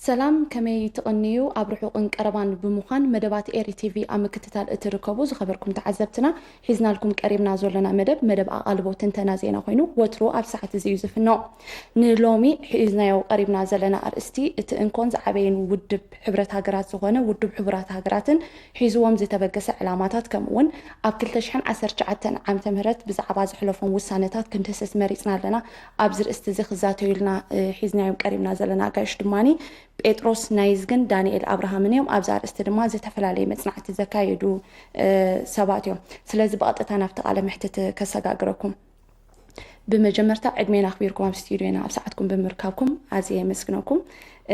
ሰላም፣ ከመይ ትቕንዩ? ኣብ ርሑቕን ቀረባን ብምዃን መደባት ኤሪ ቲቪ ኣብ ምክትታል እትርከቡ ዝኸበርኩም ተዓዘብትና፣ ሒዝናልኩም ቀሪብና ዘሎና መደብ፣ መደብ ኣቓልቦ ትንተና ዜና ኮይኑ፣ ወትሩ ኣብ ሰዓት እዚ እዩ ዝፍኖ። ንሎሚ ሒዝናዮ ቀሪብና ዘለና ኣርእስቲ፣ እቲ እንኮን ዝዓበየን ውድብ ሕብረት ሃገራት ዝኾነ ውድብ ሕቡራት ሃገራትን ሒዝዎም ዝተበገሰ ዕላማታት፣ ከምኡ እውን ኣብ ክልተ ሽሕን ዓሰርተ ትሽዓተን ዓመተ ምህረት ብዛዕባ ዘሕለፎም ውሳነታት ክንድህስስ መሪጽና ኣለና። ኣብዚ ርእስቲ እዚ ክዛተዩልና፣ እ፣ ሒዝናዮም ቀሪብና ዘለና ኣጋይሽ ድማኒ ጴጥሮስ ናይዝግን ዳንኤል ኣብርሃምን እዮም። ኣብዚ ኣርእስቲ ድማ ዝተፈላለየ መጽናዕቲ ዘካየዱ፣ እ፣ ሰባት እዮም። ስለዚ ብቐጥታ ናብቲ ቃለ መሕትት ከሰጋግረኩም። ብመጀመርታ ዕድሜና ኣኽቢርኩም ኣብ ስቱድዮና ኣብ ሰዓትኩም ብምርካብኩም ኣዝየ የመስግነኩም።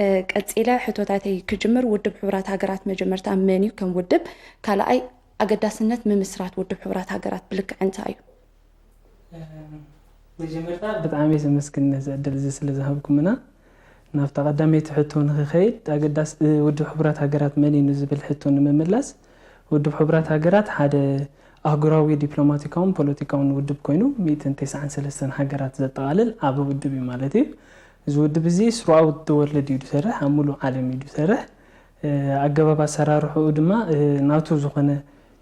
እ፣ ቀጺለ ሕቶታተይ ክጅምር፣ ውድብ ሕቡራት ሃገራት መጀመርታ መን እዩ ከም ውድብ? ካልኣይ፣ ኣገዳስነት ምምስራት ውድብ ሕቡራት ሃገራት ብልክዕ እንታይ እዩ? መጀመርታ ብጣዕሚ እየ ዘመስግን ነዚ ዕድል እዚ ስለ ዝሃብኩምና። ናብታ ቀዳመይቲ ሕቶ ንክኸይድ፣ ኣገዳስ ውድብ ሕቡራት ሃገራት መን እዩ ንዝብል ሕቶ ንምምላስ፣ ውድብ ሕቡራት ሃገራት ሓደ ኣህጉራዊ ዲፕሎማቲካውን ፖለቲካውን ውድብ ኮይኑ፣ ሚእትን ተስዓን ሰለስተን ሃገራት ዘጠቓልል ዓቢ ውድብ እዩ ማለት እዩ። እዚ ውድብ እዚ ስሩኣውት ደወርልድ እዩ ዝሰርሕ፣ ኣብ ሙሉእ ዓለም እዩ ዝሰርሕ። ኣገባብ ኣሰራርሕኡ ድማ ናቱ ዝኾነ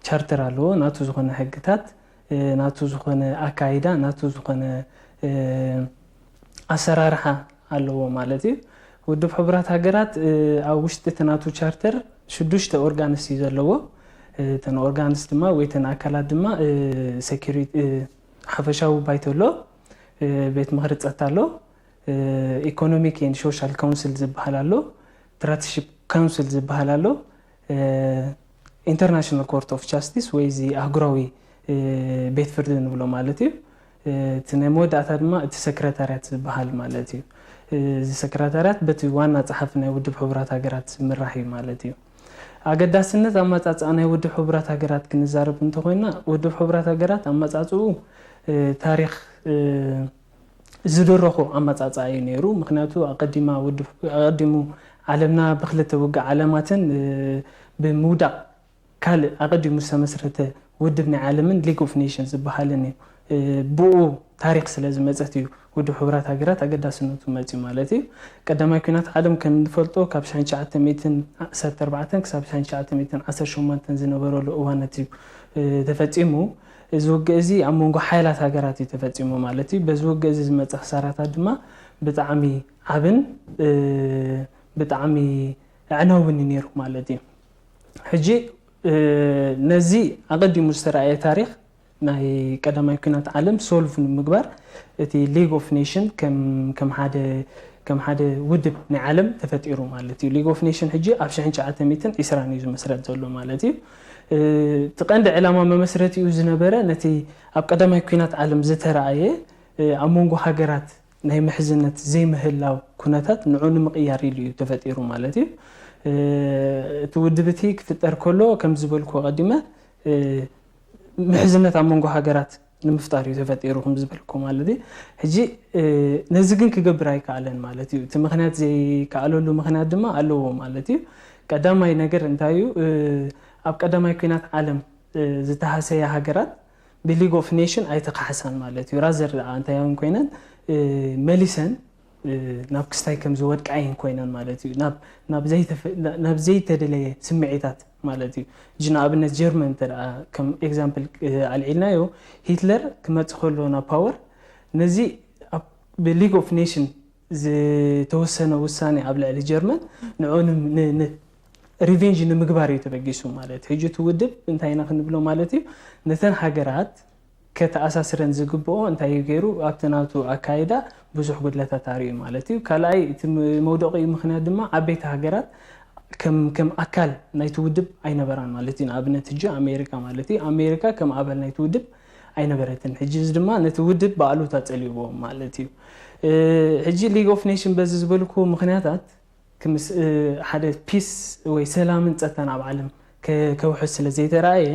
ቻርተር ኣለዎ፣ ናቱ ዝኾነ ሕግታት፣ ናቱ ዝኾነ ኣካይዳ፣ ናቱ ዝኾነ ኣሰራርሓ ኣለዎ ማለት እዩ። ውድብ ሕቡራት ሃገራት ኣብ ውሽጢ እቲ ናቱ ቻርተር ሽዱሽተ ኦርጋንስ እዩ ዘለዎ። እተን ኦርጋንስ ድማ ወይ እተን ኣካላት ድማ ሴኩሪቲ፣ ሓፈሻዊ ባይቶ ኣሎ፣ ቤት ምኽሪ ጸጥታ ኣሎ፣ ኢኮኖሚክ ኤንድ ሶሻል ካውንስል ዝበሃል ኣሎ፣ ትራትሺፕ ካውንስል ዝበሃል ኣሎ፣ ኢንተርናሽናል ኮርት ኦፍ ጃስቲስ ወይ እዚ ኣህጉራዊ ቤት ፍርዲ ንብሎ ማለት እዩ። እቲ ናይ መወዳእታ ድማ እቲ ሰክረታርያት ዝበሃል ማለት እዩ። እዚ ሰክረታርያት በቲ ዋና ጸሓፊ ናይ ውድብ ሕቡራት ሃገራት ዝምራሕ እዩ ማለት እዩ። ኣገዳስነት ኣመጻጽኣ ናይ ውድብ ሕቡራት ሃገራት ክንዛረብ እንተኾይና፣ ውድብ ሕቡራት ሃገራት ኣመጻጽኡ ታሪኽ ዝድረኹ ኣመጻጽኣ እዩ ነይሩ። ምኽንያቱ ኣቐዲማ ውድብ ኣቐዲሙ ዓለምና ብክልተ ውግእ ዓለማትን ብምውዳቕ ካልእ ኣቐዲሙ ዝተመስረተ ውድብ ናይ ዓለምን ሊግ ኦፍ ኔሽንስ ዝበሃልን እዩ። ብኡ ታሪኽ ስለ ዝመጸት እዩ ውድብ ሕቡራት ሃገራት ኣገዳስነቱ መጽዩ ማለት እዩ። ቀዳማይ ኲናት ዓለም ከም እንፈልጦ ካብ ሽሕን ትሽዓተ ሚእትን ዓሰርተ ኣርባዕተን ክሳብ ሽሕን ትሽዓተ ሚእትን ዓሰርተ ሸሞንተን ዝነበረሉ እዋነት እዩ ተፈጺሙ። እዚ ውግእ እዚ ኣብ መንጎ ሓያላት ሃገራት እዩ ተፈጺሙ ማለት እዩ። በዚ ውግእ እዚ ዝመጸ ክሳራታት ድማ ብጣዕሚ ዓብን ብጣዕሚ ኣዕናውን እዩ ነይሩ ማለት እዩ። ሕጂ ነዚ ኣቐዲሙ ዝተረኣየ ታሪኽ ናይ ቀዳማይ ኲናት ዓለም ሶልቭ ንምግባር እቲ ሊግ ኦፍ ኔሽን ከም ከም ሓደ ከም ሓደ ውድብ ናይ ዓለም ተፈጢሩ ማለት እዩ። ሊግ ኦፍ ኔሽን ሕጂ ኣብ ሽሕን ትሽዓተ ሚእትን ዕስራን እዩ ዝመስረት ዘሎ ማለት እዩ። እቲ ቀንዲ ዕላማ መመስረቲኡ ዝነበረ ነቲ ኣብ ቀዳማይ ኲናት ዓለም ዝተረኣየ ኣብ መንጎ ሃገራት ናይ ምሕዝነት ዘይምህላው ኩነታት ንዑ ንምቕያር ኢሉ እዩ ተፈጢሩ ማለት እዩ። እቲ ውድብ እቲ ክፍጠር ከሎ ከም ዝበልኩ ቀዲመ ምሕዝነት ኣብ መንጎ ሃገራት ንምፍጣር እዩ ተፈጢሩ ከም ዝበልኩ ማለት እዩ። ሕጂ ነዚ ግን ክገብር ኣይከኣለን ማለት እዩ። እቲ ምኽንያት ዘይከኣለሉ ምኽንያት ድማ ኣለዎ ማለት እዩ። ቀዳማይ ነገር እንታይ እዩ? ኣብ ቀዳማይ ኲናት ዓለም ዝተሃሰያ ሃገራት ብሊግ ኦፍ ኔሽን ኣይተካሕሳን ማለት እዩ። ራዘር ደኣ እንታይ ኮይነን መሊሰን ናብ ክስታይ ከም ዝወድቃ እየን ኮይነን ማለት እዩ። ናብ ናብ ዘይተፈ ናብ ዘይተደለየ ስምዒታት ማለት እዩ። ሕጂ ንኣብነት ጀርመን እንተ ደኣ ከም ኤግዛምፕል ኣልዒልናዮ፣ ሂትለር ክመጽእ ከሎ ናብ ፓወር ነዚ ኣብ ብሊግ ኦፍ ኔሽን ዝተወሰነ ውሳኔ ኣብ ልዕሊ ጀርመን ንዑ ን ሪቬንጅ ንምግባር እዩ ተበጊሱ ማለት። ሕጂ እቲ ውድብ እንታይ ኢና ክንብሎ ማለት እዩ? ነተን ሃገራት ከተኣሳስረን ዝግብኦ እንታይ እዩ ገይሩ? ኣብቲ ናቱ ኣካይዳ ብዙሕ ጉድለታት ኣርእዩ ማለት እዩ። ካልኣይ እቲ መውደቂኡ ምኽንያት ድማ ዓበይቲ ሃገራት ከም ከም ኣካል ናይቲ ውድብ ኣይነበራን ማለት እዩ። ንኣብነት ሕጂ ኣሜሪካ ማለት እዩ። ኣሜሪካ ከም ኣባል ናይቲ ውድብ ኣይነበረትን። ሕጂ እዚ ድማ ነቲ ውድብ ብኣሉታ ጸሊዎ ማለት እዩ። ሕጂ ሊግ ኦፍ ኔሽን በዚ ዝበልኩ ምኽንያታት ክምስ ሓደ ፒስ ወይ ሰላምን ጸጥታን ኣብ ዓለም ከውሕስ ስለ ዘይተራእየ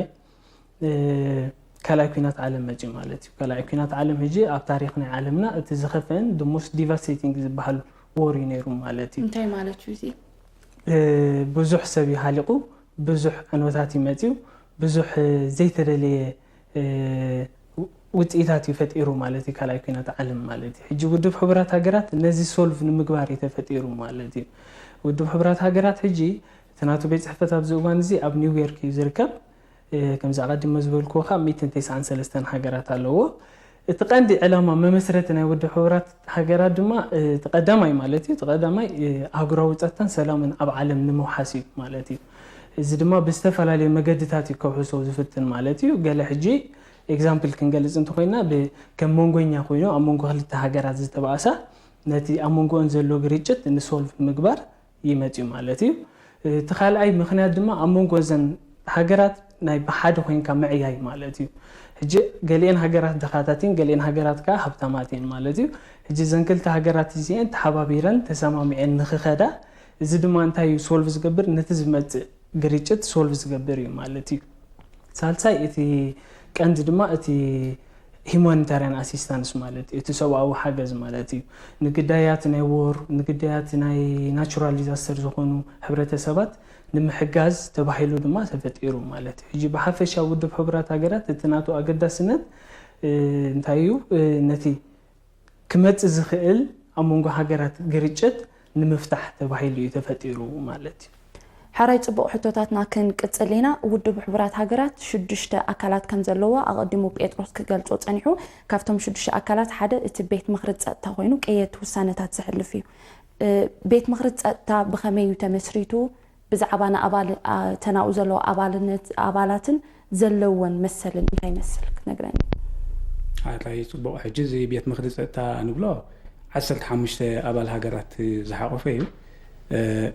ካልኣይ ኲናት ዓለም መፅዩ ማለት እዩ። ካልኣይ ኲናት ዓለም ሕጂ ኣብ ታሪኽ ናይ ዓለምና እቲ ዝኸፍአን the most devastating ዝበሃል war እዩ ነይሩ ማለት እዩ። እንታይ ማለት እዩ እዚ? ብዙሕ ሰብ እዩ ሃሊቑ፣ ብዙሕ ዕንወታት እዩ መፅዩ፣ ብዙሕ ዘይተደለየ ውፅኢታት እዩ ፈጢሩ ማለት እዩ። ካልኣይ ኩናት ዓለም ማለት እዩ። ሕጂ ውድብ ሕቡራት ሃገራት ነዚ ሶልቭ ንምግባር እዩ ተፈጢሩ ማለት እዩ። ውድብ ሕቡራት ሃገራት ሕጂ እቲ ናቱ ቤት ፅሕፈት ኣብዚ እዋን እዚ ኣብ ኒውዮርክ እዩ ዝርከብ። ከምዚ ኣቐዲመ ዝበልኩ ከዓ ሚእትን ተስዓን ሰለስተን ሃገራት ኣለዎ። እቲ ቀንዲ ዕላማ መመስረቲ ናይ ውድብ ሕቡራት ሃገራት ድማ እቲ ቀዳማይ ማለት እዩ። እቲ ቀዳማይ ኣህጉራዊ ፀጥታን ሰላምን ኣብ ዓለም ንምውሓስ እዩ ማለት እዩ። እዚ ድማ ብዝተፈላለዩ መገድታት እዩ ከውሕሶ ዝፍትን ማለት እዩ። ገለ ሕጂ ኤግዛምፕል ክንገልፅ እንተኮይና ከም መንጎኛ ኮይኑ ኣብ መንጎ ክልተ ሃገራት ዝተባእሳ ነቲ ኣብ መንጎን ዘሎ ግርጭት ንሶልቭ ምግባር ይመፅዩ ማለት እዩ። እቲ ካልኣይ ምክንያት ድማ ኣብ መንጎ እዘን ሃገራት ናይ ብሓደ ኮይንካ ምዕያይ ማለት እዩ። ሕጂ ገሊኤን ሃገራት ድኻታት እየን፣ ገሊኤን ሃገራት ከዓ ሃብታማት እየን ማለት እዩ። ሕጂ እዘን ክልተ ሃገራት እዚኤን ተሓባቢረን ተሰማሚዐን ንክኸዳ፣ እዚ ድማ እንታይ እዩ ሶልቭ ዝገብር? ነቲ ዝመፅእ ግርጭት ሶልቭ ዝገብር እዩ ማለት እዩ። ሳልሳይ እቲ ቀንዲ ድማ እቲ ሂማኒታርያን ኣሲስታንስ ማለት እቲ ሰብኣዊ ሓገዝ ማለት እዩ። ንግዳያት ናይ ዎር ንግዳያት ናይ ናቹራል ዲዛስተር ዝኾኑ ሕብረተሰባት ንምሕጋዝ ተባሂሉ ድማ ተፈጢሩ ማለት እዩ። ሕጂ ብሓፈሻ ውድብ ሕቡራት ሃገራት እቲ ናቱ ኣገዳስነት እንታይ እዩ? ነቲ ክመጽእ ዝኽእል ኣብ መንጎ ሃገራት ግርጭት ንምፍታሕ ተባሂሉ እዩ ተፈጢሩ ማለት እዩ። ሕራይ ጽቡቕ ሕቶታትና ክንቅጽል ኢና። ውድብ ሕቡራት ሃገራት ሽዱሽተ ኣካላት ከም ዘለዎ ኣቐዲሙ ጴጥሮስ ክገልጾ ጸኒሑ። ካብቶም ሽዱሽተ ኣካላት ሓደ እቲ ቤት ምኽሪ ጸጥታ ኮይኑ ቀየድቲ ውሳነታት ዘሕልፍ እዩ። ቤት ምኽሪ ጸጥታ ብኸመይ እዩ ተመስሪቱ? ብዛዕባ ንኣባል ተናኡ ዘለዎ ኣባልነት ኣባላትን ዘለወን መሰልን እንታይ ይመስል ክትነግረኒ? ኣራይ ጽቡቕ። ሕጂ እዚ ቤት ምኽሪ ጸጥታ ንብሎ ዓሰርተ ሓሙሽተ ኣባል ሃገራት ዝሓቆፈ እዩ።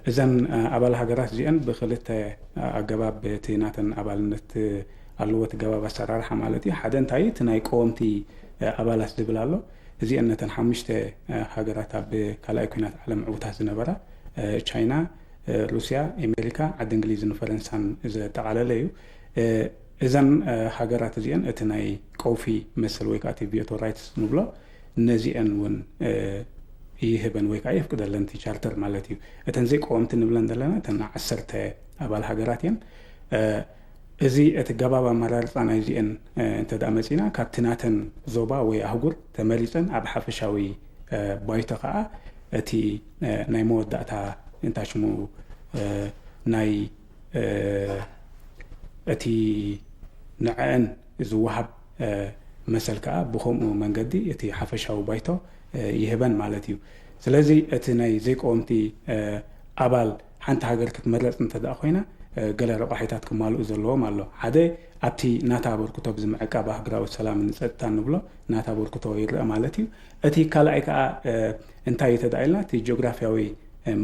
እዘን ኣባል ሃገራት እዚአን ብክልተ ኣገባብ እቲ ናተን ኣባልነት ኣለዎ፣ እቲ ገባብ ኣሰራርሓ ማለት እዩ። ሓደ እንታይ እቲ ናይ ቀወምቲ ኣባላት ዝብል ኣሎ። እዚአን ነተን ሓሙሽተ ሃገራት ኣብ ካልኣይ ኩናት ዓለም ዕውታት ዝነበራ ቻይና፣ ሩስያ፣ ኤሜሪካ፣ ዓዲ እንግሊዝን ፈረንሳን ዘጠቓለለ እዩ። እዘን ሃገራት እዚአን እቲ ናይ ቀውፊ መሰል ወይ ከዓ እቲ ቪቶ ራይትስ ንብሎ ነዚአን እውን ይህበን ወይ ከዓ የፍቅደለን እቲ ቻርተር ማለት እዩ። እተን ዘይቀወምቲ ንብለን ዘለና እተን ዓሰርተ ኣባል ሃገራት እየን። እዚ እቲ ገባብ ኣመራርፃ ናይዚአን እንተ ደኣ መፂና ካብቲ ናተን ዞባ ወይ ኣህጉር ተመሪፀን ኣብ ሓፈሻዊ ባይቶ ከዓ እቲ ናይ መወዳእታ እንታይ ሽሙ ናይ እቲ ንዐአን ዝወሃብ መሰል ከዓ ብከምኡ መንገዲ እቲ ሓፈሻዊ ባይቶ ይህበን ማለት እዩ። ስለዚ እቲ ናይ ዘይቀወምቲ ኣባል ሓንቲ ሃገር ክትመረፅ እንተ ደኣ ኮይና ገለ ረቋሒታት ክማልኡ ዘለዎም ኣሎ። ሓደ ኣብቲ ናታ ኣበርክቶ ብዚ ምዕቃብ ኣህጉራዊ ሰላምን ጸጥታን ንብሎ ናታ ኣበርክቶ ይረአ ማለት እዩ። እቲ ካልኣይ ከዓ እንታይ እዩ ተዳኢልና እቲ ጂኦግራፊያዊ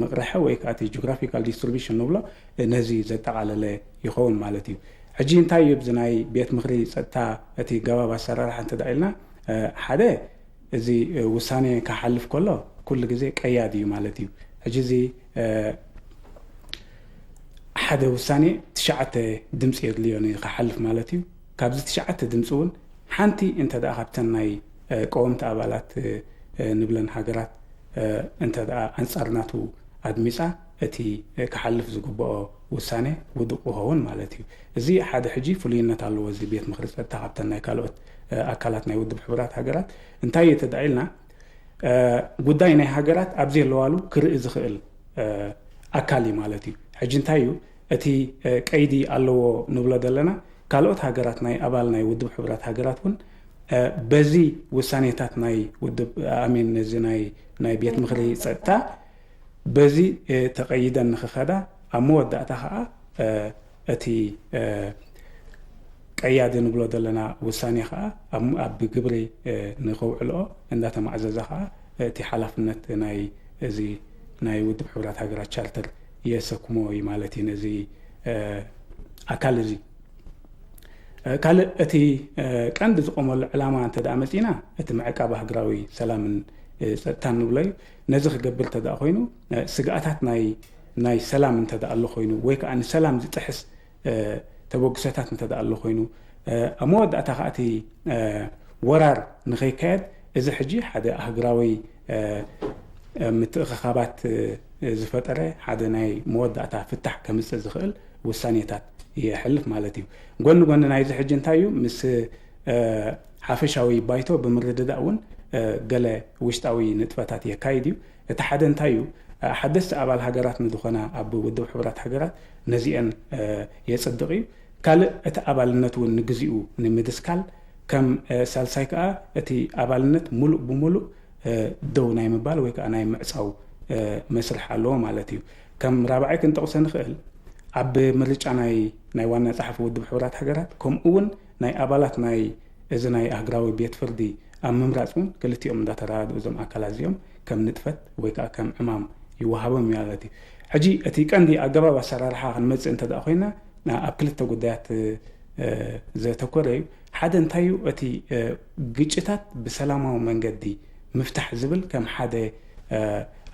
ምቕርሐ ወይ ከዓ እቲ ጂኦግራፊካል ዲስትሪቢሽን ንብሎ ነዚ ዘጠቓለለ ይኸውን ማለት እዩ። ሕጂ እንታይ እዩ ብዚ ናይ ቤት ምኽሪ ጸጥታ እቲ ገባብ ኣሰራርሓ እንተዳኢልና ሓደ እዚ ውሳኔ ክሓልፍ ከሎ ኩሉ ግዜ ቀያዲ እዩ ማለት እዩ። ሕጂ እዚ ሓደ ውሳኔ ትሽዓተ ድምፂ የድልዮ ንክሓልፍ ማለት እዩ። ካብዚ ትሽዓተ ድምፂ እውን ሓንቲ እንተ ደኣ ካብተን ናይ ቀወምቲ ኣባላት ንብለን ሃገራት እንተ ደኣ ኣንፃር ናቱ ኣድሚፃ እቲ ክሓልፍ ዝግብኦ ውሳኔ ውዱቕ ክኸውን ማለት እዩ። እዚ ሓደ ሕጂ ፍሉይነት ኣለዎ። እዚ ቤት ምኽሪ ፀጥታ ካብተን ናይ ካልኦት ኣካላት ናይ ውድብ ሕቡራት ሃገራት እንታይ እዩ ተዳኢልና ጉዳይ ናይ ሃገራት ኣብ ዘየለዋሉ ክርኢ ዝኽእል ኣካል እዩ ማለት እዩ። ሕጂ እንታይ እዩ እቲ ቀይዲ ኣለዎ ንብሎ ዘለና ካልኦት ሃገራት ናይ ኣባል ናይ ውድብ ሕቡራት ሃገራት እውን በዚ ውሳኔታት ናይ ውድብ ኣሜን ነዚ ናይ ናይ ቤት ምኽሪ ጸጥታ በዚ ተቐይደን ንኽኸዳ ኣብ መወዳእታ ከዓ እቲ ቀያዲ ንብሎ ዘለና ውሳኔ ከዓ ኣብ ግብሪ ንኸውዕልኦ እንዳተማዕዘዛ ከዓ እቲ ሓላፍነት ናይ እዚ ናይ ውድብ ሕቡራት ሃገራት ቻርተር የሰክሞ እዩ ማለት እዩ ነዚ ኣካል እዚ። ካልእ እቲ ቀንዲ ዝቆመሉ ዕላማ እንተ ደኣ መጺና እቲ ምዕቃብ ኣህግራዊ ሰላምን ጸጥታን ንብሎ እዩ። ነዚ ክገብር እንተ ደኣ ኮይኑ ስግኣታት ናይ ናይ ሰላም እንተ ደኣ ኣሎ ኮይኑ ወይ ከዓ ንሰላም ዝጥሕስ ተበግሶታት እንተ ደኣ ኣሎ ኮይኑ ኣብ መወዳእታ ከዓ እቲ ወራር ንኸይካየድ እዚ ሕጂ ሓደ ኣህግራዊ ምትእኽኻባት ዝፈጠረ ሓደ ናይ መወዳእታ ፍታሕ ከምፅእ ዝኽእል ውሳኔታት የሕልፍ ማለት እዩ። ጎኒ ጎኒ ናይዚ ሕጂ እንታይ እዩ ምስ ሓፈሻዊ ባይቶ ብምርድዳእ እውን ገለ ውሽጣዊ ንጥፈታት የካይድ እዩ። እቲ ሓደ እንታይ እዩ? ሓደስቲ ኣባል ሃገራት ንዝኾና ኣብ ውድብ ሕቡራት ሃገራት ነዚአን የፅድቕ እዩ። ካልእ እቲ ኣባልነት እውን ንግዚኡ ንምድስካል ከም ሳልሳይ ከዓ እቲ ኣባልነት ሙሉእ ብሙሉእ ደው ናይ ምባል ወይ ከዓ ናይ ምዕፃው መስርሕ ኣለዎ ማለት እዩ። ከም ራብዓይ ክንጠቕሶ ንኽእል ኣብ ምርጫ ናይ ናይ ዋና ጸሓፊ ውድብ ሕቡራት ሃገራት ከምኡ እውን ናይ ኣባላት ናይ እዚ ናይ ኣህግራዊ ቤት ፍርዲ ኣብ ምምራፅ እውን ክልቲኦም እንዳተረዳድኡ እዞም ኣካላት እዚኦም ከም ንጥፈት ወይ ከዓ ከም ዕማም ይወሃቦም ማለት እዩ። ሕጂ እቲ ቀንዲ ኣገባብ ኣሰራርሓ ክንመፅእ እንተ ደኣ ኮይና ኣብ ክልተ ጉዳያት ዘተኮረ እዩ። ሓደ እንታይ እዩ እቲ ግጭታት ብሰላማዊ መንገዲ ምፍታሕ ዝብል ከም ሓደ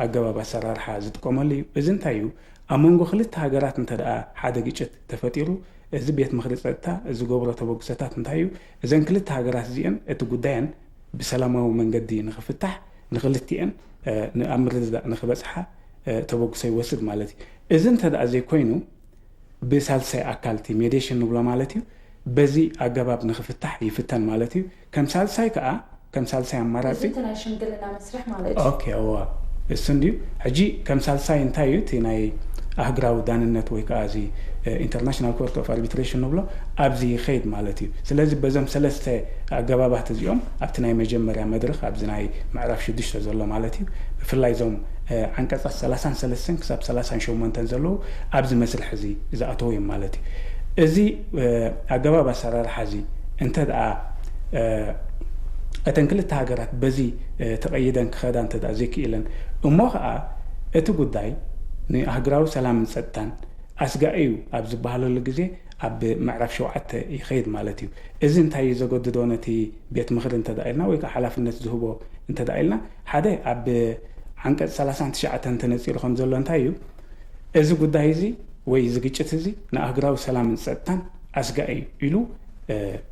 ኣገባብ ኣሰራርሓ ዝጥቀመሉ እዩ። እዚ እንታይ እዩ? ኣብ መንጎ ክልተ ሃገራት እንተ ደኣ ሓደ ግጭት ተፈጢሩ እዚ ቤት ምኽሪ ጸጥታ ዝገብሮ ተበግሶታት እንታይ እዩ? እዘን ክልተ ሃገራት እዚአን እቲ ጉዳየን ብሰላማዊ መንገዲ ንኽፍታሕ ንኽልቲአን ኣብ ምርድዳእ ንኽበጽሓ ተበግሶ ይወስድ ማለት እዩ። እዚ እንተ ደኣ ዘይኮይኑ ብሳልሳይ ኣካል እቲ ሜዲሽን ንብሎ ማለት እዩ። በዚ ኣገባብ ንኽፍታሕ ይፍተን ማለት እዩ። ከም ሳልሳይ ከዓ ከም ሳልሳይ ኣማራፂ እቲ ናይ ሽምግልና መስርሕ ማለት እዩ። ኦኬ እዋ እሱ እንድዩ። ሕጂ ከም ሳልሳይ እንታይ እዩ እቲ ናይ ኣህግራዊ ዳንነት ወይ ከዓ እዚ ኢንተርናሽናል ኮርት ኦፍ ኣርቢትሬሽን ንብሎ ኣብዚ ይኸይድ ማለት እዩ። ስለዚ በዞም ሰለስተ ኣገባባት እዚኦም ኣብቲ ናይ መጀመርያ መድረኽ ኣብዚ ናይ ምዕራፍ ሽዱሽተ ዘሎ ማለት እዩ ብፍላይ እዞም ዓንቀፃት ሰላሳን ሰለስተን ክሳብ ሰላሳን ሸሞንተን ዘለዉ ኣብዚ መስርሕ እዚ ዝኣተዉ እዮም ማለት እዩ። እዚ ኣገባብ ኣሰራርሓ እዚ እንተ ደኣ እተን ክልተ ሃገራት በዚ ተቐይደን ክኸዳ እንተ ደኣ ዘይክኢለን እሞ ኸዓ እቲ ጉዳይ ንኣህግራዊ ሰላምን ጸጥታን ኣስጋኢ እዩ ኣብ ዝበሃለሉ ግዜ ኣብ ምዕራፍ ሸውዓተ ይኸይድ ማለት እዩ። እዚ እንታይ እዩ ዘገድዶ ነቲ ቤት ምኽሪ እንተ ደኣ ኢልና ወይ ከዓ ሓላፍነት ዝህቦ እንተ ደኣ ኢልና ሓደ ኣብ ዓንቀፅ ሰላሳን ትሽዓተን ተነፂሩ ከም ዘሎ እንታይ እዩ እዚ ጉዳይ እዚ ወይ እዚ ግጭት እዚ ንኣህግራዊ ሰላምን ጸጥታን ኣስጋኢ እዩ ኢሉ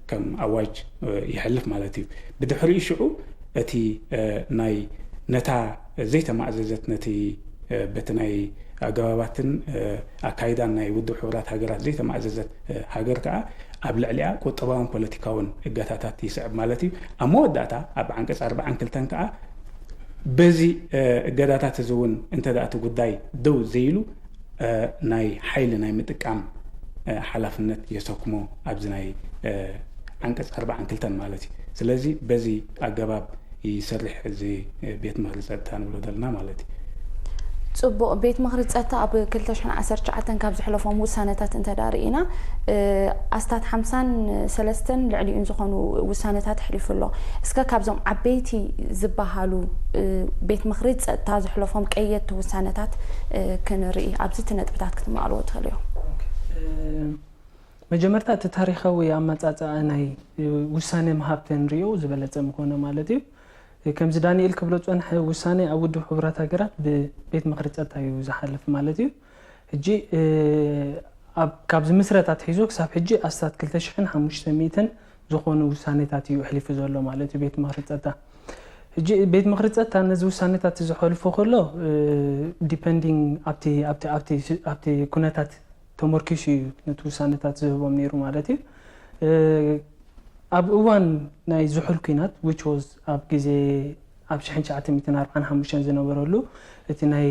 ከም ኣዋጅ ይሕልፍ ማለት እዩ። ብድሕሪኡ ሽዑ እቲ ናይ ነታ ዘይተማእዘዘት ነቲ በቲ ናይ ኣገባባትን ኣካይዳን ናይ ውድብ ሕቡራት ሃገራት ዘይተማእዘዘት ሃገር ከዓ ኣብ ልዕሊኣ ቁጠባውን ፖለቲካውን እገታታት ይስዕብ ማለት እዩ። ኣብ መወዳእታ ኣብ ዓንቀፅ ኣርባዓን ክልተን ከዓ በዚ እገዳታት እዚ እውን እንተ ደኣ እቲ ጉዳይ ደው ዘይሉ ናይ ሓይሊ ናይ ምጥቃም ሓላፍነት የሰክሞ ኣብዚ ናይ ዓንቀፅ ኣርባዓን ክልተን ማለት እዩ። ስለዚ በዚ ኣገባብ ይሰርሕ እዚ ቤት ምኽሪ ፀጥታ ንብሎ ዘለና ማለት እዩ። ፅቡቕ። ቤት ምኽሪ ፀጥታ ኣብ ክልተ ሽሕን ዓሰርተ ትሽዓተን ካብ ዘሕለፎም ውሳነታት እንተ ደኣ ርኢና ኣስታት ሓምሳን ሰለስተን ልዕሊኡን ዝኾኑ ውሳነታት ኣሕሊፉ ኣሎ። እስከ ካብዞም ዓበይቲ ዝበሃሉ ቤት ምኽሪ ፀጥታ ዘሕለፎም ቀየድቲ ውሳነታት ክንርኢ ኣብዚ እቲ ነጥብታት ክትመቐልዎ ትኽእሉ ኢኹም። መጀመርታ እቲ ታሪኻዊ ኣመፃፅኣ ናይ ውሳነ ምሃብ ተንሪኦ ዝበለፀ ምኾነ ማለት እዩ። ከምዚ ዳንኤል ክብሎ ዝፀንሐ ውሳነ ኣብ ውድብ ሕቡራት ሃገራት ብቤት ምኽሪ ፀጥታ እዩ ዝሓልፍ ማለት እዩ። ሕጂ ካብ ዝምስረት ኣትሒዙ ክሳብ ሕጂ ኣስታት ክልተ ሽሕን ሓሙሽተ ሚእትን ዝኾኑ ውሳኔታት እዩ ኣሕሊፉ ዘሎ ማለት እዩ ቤት ምኽሪ ፀጥታ። ሕጂ ቤት ምኽሪ ፀጥታ ነዚ ውሳኔታት ዘሕልፎ ከሎ depending ኣብቲ ኩነታት ተመርኪሱ እዩ ነቲ ውሳኔታት ዝህቦም ነይሩ ማለት እዩ። ኣብ እዋን ናይ ዝሑል ኲናት which was ኣብ ግዜ ኣብ ሽሕን ትሽዓተ ሚእትን ኣርባዓን ሓሙሽተን ዝነበረሉ እቲ ናይ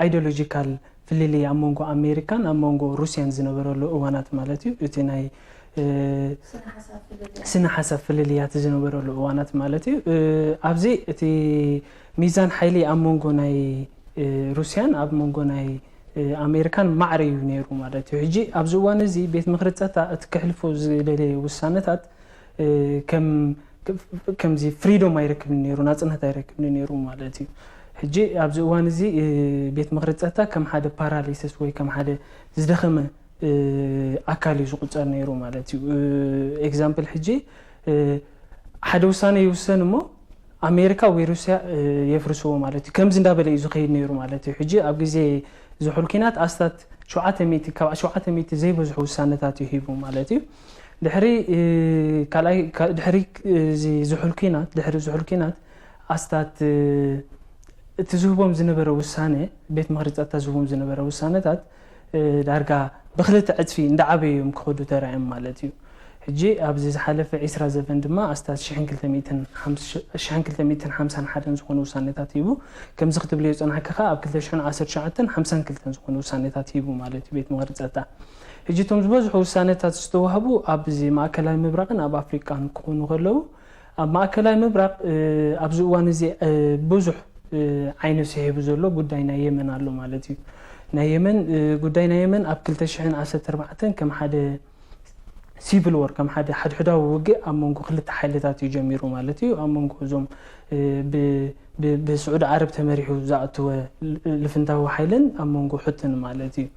ideological ፍልልይ ኣብ መንጎ ኣሜሪካን ኣብ መንጎ ሩስያን ዝነበረሉ እዋናት ማለት እዩ። እቲ ናይ ስነ ሓሳብ ፍልልያት ዝነበረሉ እዋናት ማለት እዩ። ኣብዚ እቲ ሚዛን ሓይሊ ኣብ መንጎ ናይ ሩስያን ኣብ መንጎ ናይ ኣሜሪካን ማዕረ እዩ ነይሩ ማለት እዩ። ሕጂ ኣብዚ እዋን እዚ ቤት ምኽሪ ፀጥታ እቲ ክሕልፎ ዝደለየ ውሳነታት ከም ከምዚ ፍሪዶም ኣይረክብን ነይሩ፣ ናፅነት ኣይረክብን ነይሩ ማለት እዩ። ሕጂ ኣብዚ እዋን እዚ ቤት ምኽሪ ፀጥታ ከም ሓደ ፓራሊሲስ ወይ ከም ሓደ ዝደኸመ ኣካል እዩ ዝቁፀር ነይሩ ማለት እዩ። ኤግዛምፕል ሕጂ ሓደ ውሳነ ይውሰን እሞ ኣሜሪካ ወይ ሩስያ የፍርስዎ ማለት እዩ። ከምዚ እንዳበለ እዩ ዝኸይድ ነይሩ ማለት እዩ። ሕጂ ኣብ ግዜ ዝሑል ኪናት ኣስታት ሸውዓተ ሚእቲ ካብ ሸውዓተ ሚእቲ ዘይበዝሑ ውሳነታት እዩ ሂቡ ማለት እዩ። ድሕሪ ካልኣይ ድሕሪ እዚ ዝሑል ኪናት ድሕሪ ዝሑል ኪናት ኣስታት እቲ ዝህቦም ዝነበረ ውሳነ ቤት ምኽሪ ፀጥታ ዝህቦም ዝነበረ ውሳነታት ዳርጋ ብክልተ ዕፅፊ እንዳዓበዩ እዮም ክኸዱ ተራእዮም ማለት እዩ። ሕጂ ኣብዚ ዝሓለፈ ዒስራ ዘበን ድማ ኣስታት ሽሕን ክልተ ሚእትን ሓምሳን ሓደን ዝኾኑ ውሳኔታት ሂቡ። ከምዚ ክትብልዮ ዝጸናሕካ ከኣ ኣብ ክልተ ሽሕን ዓሰርተ ትሽዓተን ሓምሳን ክልተን ዝኾኑ ውሳኔታት ሂቡ ማለት እዩ ቤት ምኽሪ ጸጥታ። ሕጂ እቶም ዝበዝሑ ውሳኔታት ዝተዋህቡ ኣብዚ ማእከላይ ምብራቕን ኣብ ኣፍሪቃን ክኾኑ ከለዉ፣ ኣብ ማእከላይ ምብራቕ፣ እ፣ ኣብዚ እዋን እዚ፣ እ፣ ብዙሕ፣ እ፣ ዓይኒ ስሒቡ ዘሎ ጉዳይ ናይ የመን ኣሎ ማለት እዩ። ናይ የመን፣ እ፣ ጉዳይ ናይ የመን ኣብ ክልተ ሽሕን ዓሰርተ ኣርባዕተን ከም ሓደ ሲቪል ወር፣ ከም ሓደ ሓድሕዳዊ ውግእ ኣብ መንጎ ክልተ ሓይልታት እዩ ጀሚሩ ማለት እዩ። ኣብ መንጎ እዞም፣ እ፣ ብ-፣ ብ-፣ ብስዑዲ ዓረብ ተመሪሑ ዝኣተወ ል-፣ ልፍንታዊ ሓይልን ኣብ መንጎ ሑትን ማለት እዩ።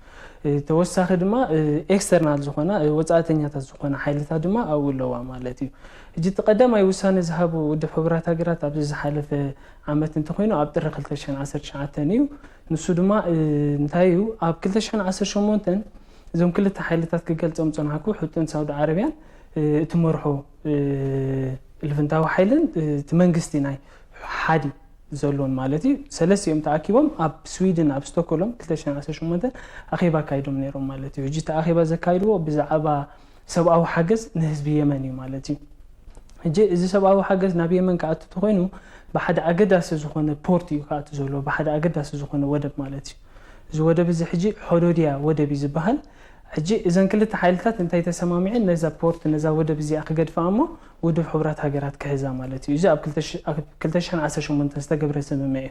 እ፣ ተወሳኺ ድማ፣ እ፣ ኤክስተርናል ዝኾና፣ እ፣ ወጻእተኛታት ዝኾና ሓይልታት ድማ ኣብኡ ኣለዋ ማለት እዩ። ሕጂ እቲ ቀዳማይ ውሳነ ዝሃቡ ውድብ ሕቡራት ሃገራት ኣብዚ ዝሓለፈ ዓመት እንተኾይኑ ኣብ ጥሪ ክልተ ሽሕን ዓሰርተ ትሽዓተን እዩ። ንሱ ድማ፣ እ፣ እንታይ እዩ? ኣብ ክልተ ሽሕን ዓሰርተ ሸሞንተን እዞም ክልተ ሓይልታት ክገልጾም ጸናሕኩ፣ ሑትን ሳውዲ ዓረብያን፣ እ፣ እቲ መርሖ፣ እ፣ ልፍንታዊ ሓይልን፣ እ፣ እቲ መንግስቲ ናይ ሓዲ ዘሎን ማለት እዩ። ሰለስቲኦም ተኣኪቦም ኣብ ስዊድን ኣብ ስቶክሆልም ክልተ ሽሕን ዓሰርተ ሸሞንተን ኣኼባ ኣካይዶም ነይሮም ማለት እዩ። ሕጂ እቲ ኣኼባ ዘካይድዎ ብዛዕባ ሰብኣዊ ሓገዝ ንህዝቢ የመን እዩ ማለት እዩ። ሕጂ እዚ ሰብኣዊ ሓገዝ ናብ የመን ክኣቱ ተኾይኑ ብሓደ ኣገዳሲ ዝኾነ ፖርት እዩ ክኣቱ ዘለዎ፣ ብሓደ ኣገዳሲ ዝኾነ ወደብ ማለት እዩ። እዚ ወደብ እዚ ሕጂ ሖዶድያ ወደብ እዩ ዝበሃል። ሕጂ እዘን ክልተ ሓይልታት እንታይ ተሰማሚዐን ነዛ ፖርት ነዛ ወደብ እዚኣ ክገድፋ እሞ ውድብ ሕቡራት ሃገራት ክሕዛ ማለት እዩ። እዚ ኣብ ክልተ ሽሕን ዓሰርተ ሸሞንተን ዝተገብረ ስምምዕ እዩ።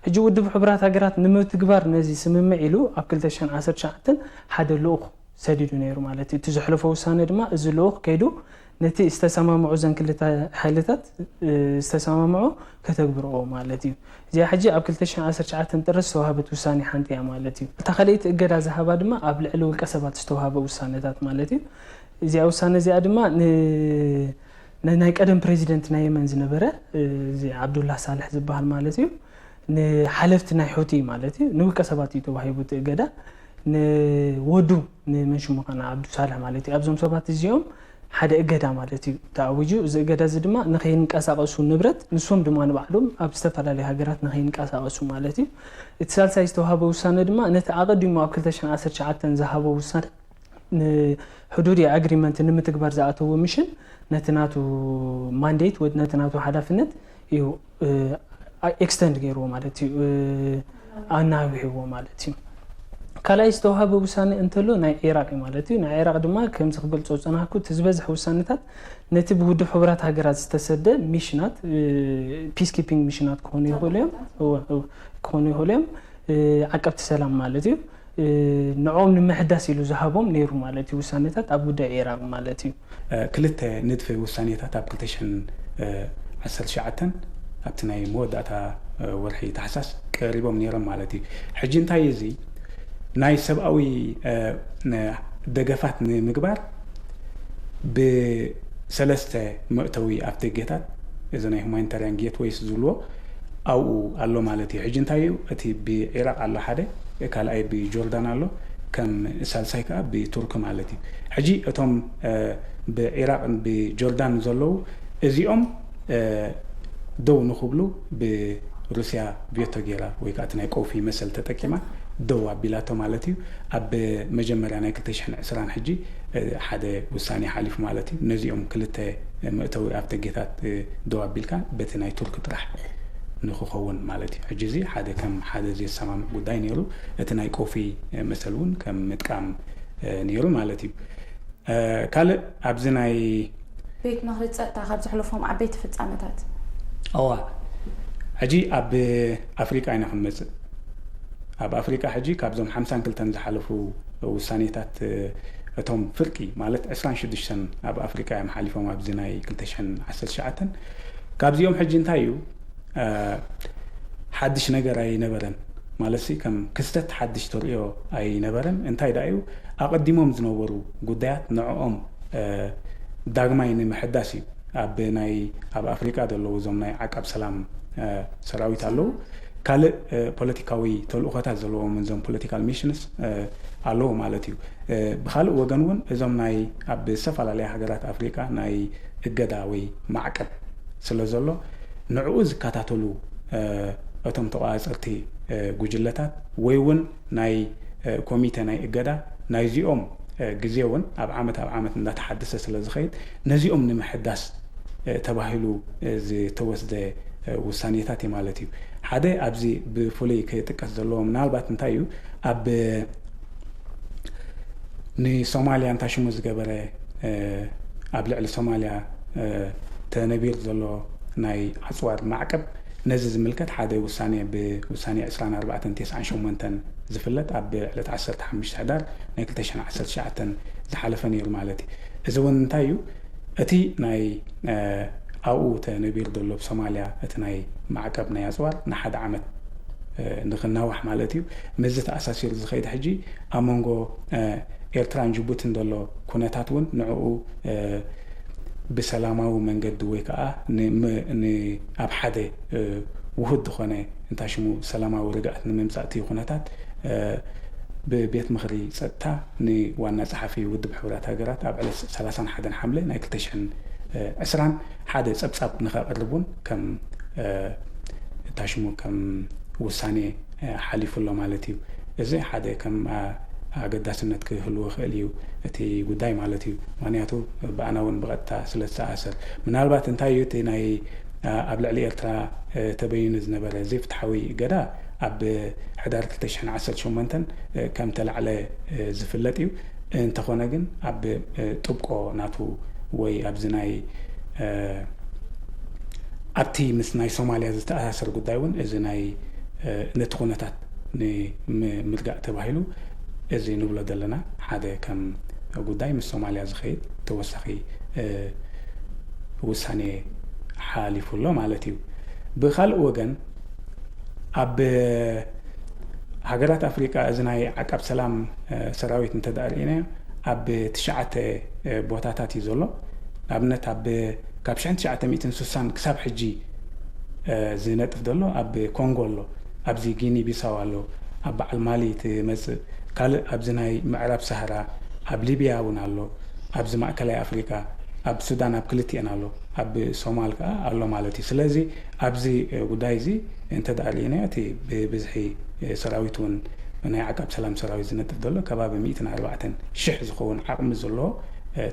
ሕጂ ውድብ ሕቡራት ሃገራት ንምትግባር ነዚ ስምምዕ ኢሉ ኣብ ክልተ ሽሕን ዓሰርተ ትሽዓተን ሓደ ልኡኽ ሰዲዱ ነይሩ ማለት እዩ። እቲ ዘሕለፎ ውሳነ ድማ እዚ ልኡኽ ከይዱ ነቲ ዝተሰማምዑ እዘን ክልተ ሓይልታት፣ እ፣ ዝተሰማምዑ ከተግብርኦ ማለት እዩ። እዚኣ ሕጂ ኣብ ክልተ ሽሕን ዓሰርተ ትሽዓተን ጥሪ ዝተዋህበት ውሳኔ ሓንቲ እያ ማለት እዩ። እታ ካልኣይቲ እገዳ ዝሃባ ድማ ኣብ ልዕሊ ውልቀ ሰባት ዝተዋህበ ውሳኔታት ማለት እዩ። እዚኣ ውሳነ እዚኣ ድማ ን-፣ ን-፣ ናይ ቀደም ፕሬዚደንት ናይ የመን ዝነበረ፣ እ፣ እዚ ዓብዱላህ ሳልሕ ዝበሃል ማለት እዩ፣ ንሓለፍቲ ናይ ሑቲ ማለት እዩ፣ ንውልቀ ሰባት እዩ ተዋሂቡ እቲ እገዳ። ንወዱ ንመን ሽሙ ኸና ዓብዱ ሳልሕ ማለት እዩ። ኣብዞም ሰባት እዚኦም ሓደ እገዳ ማለት እዩ ተኣዊጁ። እዚ እገዳ እዚ ድማ ንኸይንቀሳቐሱ ንብረት፣ ንሶም ድማ ንባዕሎም ኣብ ዝተፈላለዩ ሃገራት ንኸይንቀሳቐሱ ማለት እዩ። እቲ ሳልሳይ ዝተዋሃበ ውሳነ ድማ ነቲ ኣቐዲሙ ኣብ ክልተ ሽሕን ዓሰርተ ትሽዓተን ዝሃቦ ውሳነ ንሕዱድ ኣግሪመንት ንምትግባር ዝኣተዎ ሚሽን ነቲ ናቱ ማንዴት ወይ ነቲ ናቱ ሓላፍነት እዩ፣ እ፣ ኤክስተንድ ገይርዎ ማለት እዩ፣ እ፣ ኣናዊሕዎ ማለት እዩ። ካልኣይ ዝተዋሃበ ውሳነ እንተሎ ናይ ዒራቅ እዩ ማለት እዩ። ናይ ዒራቅ ድማ ከምዚ ክገልጾ ዝጸናሕኩ እቲ ዝበዝሐ ውሳነታት ነቲ ብውድብ ሕቡራት ሃገራት ዝተሰደ ሚሽናት፣ እ፣ ፒስ ኪፒንግ ሚሽናት ክኾኑ ይኽእሉ እዮም። እወ፣ እወ፣ ክኾኑ ይኽእሉ እዮም። እ፣ ዓቀብቲ ሰላም ማለት እዩ። እ፣ ንዕኦም ንምሕዳስ ኢሉ ዝሃቦም ነይሩ ማለት እዩ ውሳነታት ኣብ ጉዳይ ዒራቅ ማለት እዩ። እ፣ ክልተ ንድፈ ውሳኔታት ኣብ ክልተ ሽሕን ዓሰርተ ትሽዓተን ኣብቲ ናይ መወዳእታ፣ እ፣ ወርሒ ታሕሳስ ቀሪቦም ነይሮም ማለት እዩ። ሕጂ እንታይ እዚ ናይ ሰብኣዊ፣ እ፣ ነ-፣ ደገፋት ንምግባር ብሰለስተ መእተዊ ኣፍደገታት እዚ ናይ ሁማኒታርያን ጌትወይስ ዝብልዎ ኣብኡ ኣሎ ማለት እዩ። ሕጂ እንታይ እዩ? እቲ ብዒራቕ ኣሎ ሓደ፣ ካልኣይ ብጆርዳን ኣሎ፣ ከም ሳልሳይ ከኣ ብቱርኪ ማለት እዩ። ሕጂ እቶም፣ እ፣ ብዒራቕን ብጆርዳን ዘለዉ እዚኦም፣ እ፣ ደው ንኽብሉ ብሩስያ ቬቶ ጌራ ወይ ከኣ እቲ ናይ ቀውፊ መሰል ተጠቂማ ደው ኣቢላቶ ማለት እዩ። ኣብ መጀመርያ ናይ ክልተ ሽሕን ዕስራን ሕጂ፣ እ፣ ሓደ ውሳኔ ሓሊፉ ማለት እዩ። ነዚኦም ክልተ መእተዊ ኣፍደጌታት፣ እ፣ ደው ኣቢልካ በቲ ናይ ቱርኪ ጥራሕ ንኽኸውን ማለት እዩ። ሕጂ እዚ ሓደ ከም ሓደ ዘየሰማምዕ ጉዳይ ነይሩ። እቲ ናይ ቀውፊ፣ እ፣ መሰል እውን ከም ምጥቃም፣ እ፣ ነይሩ ማለት እዩ። እ፣ ካልእ ኣብዚ ናይ ቤት ምኽሪ ጸጥታ ካብ ዘሕለፎም ዓበይቲ ፍጻመታት? እዋ፣ ሕጂ ኣብ ኣፍሪቃ ኢና ክንመጽእ። ኣብ ኣፍሪቃ ሕጂ ካብዞም ሓምሳን ክልተን ዝሓለፉ ውሳኔታት፣ እ፣ እቶም ፍርቂ ማለት ዕስራን ሽዱሽተን ኣብ ኣፍሪቃ እዮም ሓሊፎም ኣብዚ ናይ ክልተ ሽሕን ዓሰርተ ትሽዓተን። ካብዚኦም ሕጂ እንታይ እዩ፣ እ፣ ሓድሽ ነገር ኣይነበረን። ማለትሲ ከም ክስተት ሓድሽ ተርእዮ ኣይነበረን። እንታይ ደኣ እዩ፣ ኣቐዲሞም ዝነበሩ ጉዳያት ንዕኦም፣ እ፣ ዳግማይ ንምሕዳስ እዩ። ኣብ ናይ፣ ኣብ ኣፍሪቃ ዘለዉ እዞም ናይ ዓቃብ ሰላም፣ እ፣ ሰራዊት ኣለዉ። ካልእ፣ እ፣ ፖለቲካዊ ተልእኾታት ዘለዎም እዞም ፖለቲካል ሚሽንስ፣ እ፣ ኣለዉ ማለት እዩ። እ፣ ብኻልእ ወገን እውን እዞም ናይ ኣብ ዝተፈላለያ ሃገራት ኣፍሪቃ ናይ እገዳ ወይ ማዕቀብ ስለ ዘሎ ንዕኡ ዝከታተሉ፣ እ፣ እቶም ተቆጻጸርቲ፣ እ፣ ጉጅለታት ወይ እውን ናይ፣ እ፣ ኮሚተ ናይ እገዳ ናይዚኦም፣ ግዜ እውን ኣብ ዓመት ኣብ ዓመት እንዳተሓደሰ ስለ ዝኸይድ ነዚኦም ንምሕዳስ ተባሂሉ ዝተወስደ ውሳኔታት እዩ ማለት እዩ። ሓደ ኣብዚ ብፍሉይ ክጥቀስ ዘለዎ ምናልባት እንታይ እዩ ኣብ ንሶማልያ እንታይ ሽሙ ዝገበረ ኣብ ልዕሊ ሶማልያ ተነቢሩ ዘሎ ናይ ኣፅዋር ማዕቀብ ነዚ ዝምልከት ሓደ ውሳኔ ብውሳኔ ዕስራን ኣርባዕተን ተስዓን ሸሞንተን ዝፍለጥ ኣብ ዕለት ዓሰርተ ሓሙሽተ ሕዳር ናይ ክልተ ሽሕን ዓሰርተ ትሽዓተን ዝሓለፈ ነይሩ ማለት እዩ። እዚ እውን እንታይ እዩ እቲ ናይ ኣብኡ ተነቢሩ ዘሎ ብሶማልያ እቲ ናይ ማዕቀብ ናይ ኣፅዋር ንሓደ ዓመት ንክናዋሕ ማለት እዩ። ምስዚ ተኣሳሲሩ ዝኸይድ ሕጂ ኣብ መንጎ ኤርትራን ጅቡትን ዘሎ ኩነታት እውን ንዕኡ ብሰላማዊ መንገዲ ወይ ከዓ ኣብ ሓደ ውሁድ ዝኾነ እንታይ ሽሙ ሰላማዊ ርግኣት ንምምፃእ እቲ ኩነታት ብቤት ምኽሪ ፀጥታ ንዋና ፀሓፊ ውድብ ሕቡራት ሃገራት ኣብ ዕለት ሰላሳን ሓደን ሓምለ ናይ ክልተ ሽሕን ዕስራን ሓደ ፀብፃብ ንኸቕርብ እውን ከም እንታይ ሽሙ ከም ውሳኔ ሓሊፉ ኣሎ ማለት እዩ። እዚ ሓደ ከም ኣገዳስነት ክህልዎ ይኽእል እዩ እቲ ጉዳይ ማለት እዩ። ምክንያቱ ብኣና እውን ብቐጥታ ስለ ዝተኣሳሰር ምናልባት እንታይ እዩ እቲ ናይ ኣብ ልዕሊ ኤርትራ ተበይኑ ዝነበረ ዘይፍትሓዊ እገዳ ኣብ ሕዳር ክልተ ሽሕን ዓሰርተ ሸሞንተን ከም ተላዕለ ዝፍለጥ እዩ። እንተኾነ ግን ኣብ ጥብቆ ናቱ ወይ ኣብዚ ናይ ኣብቲ ምስ ናይ ሶማልያ ዝተኣሳሰር ጉዳይ እውን እዚ ናይ ነቲ ኩነታት ንምርጋእ ተባሂሉ እዚ ንብሎ ዘለና ሓደ ከም ጉዳይ ምስ ሶማልያ ዝኸይድ ተወሳኺ ውሳኔ ሓሊፉ ኣሎ ማለት እዩ። ብካልእ ወገን ኣብ ሃገራት ኣፍሪቃ እዚ ናይ ዓቃብ ሰላም ሰራዊት እንተደኣ ርኢናዮ ኣብ ትሽዓተ ቦታታት እዩ ዘሎ። ንኣብነት ኣብ ካብ ሽሕን ትሽዓተ ሚእትን ስሳን ክሳብ ሕጂ ዝነጥፍ ዘሎ ኣብ ኮንጎ ኣሎ፣ ኣብዚ ጊኒ ቢሳው ኣሎ፣ ኣብ በዓል ማሊ ትመፅእ ካልእ ኣብዚ ናይ ምዕራብ ሳህራ ኣብ ሊብያ እውን ኣሎ፣ ኣብዚ ማእከላይ ኣፍሪቃ ኣብ ሱዳን ኣብ ክልቲኤን ኣሎ፣ ኣብ ሶማል ከዓ ኣሎ ማለት እዩ። ስለዚ ኣብዚ ጉዳይ እዚ እንተ ደኣ ርኢናዮ እቲ ብብዝሒ ሰራዊት እውን ናይ ዓቃብ ሰላም ሰራዊት ዝነጥፍ ዘሎ ከባቢ ሚእትን ኣርባዕተን ሽሕ ዝኸውን ዓቕሚ ዘለዎ